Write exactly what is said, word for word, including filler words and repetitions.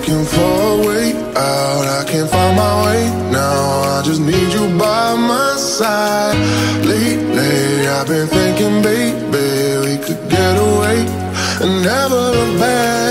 Looking for a way out, I can't find my way now. I just need you by my side. Lately, I've been thinking, baby, we could get away and never look back.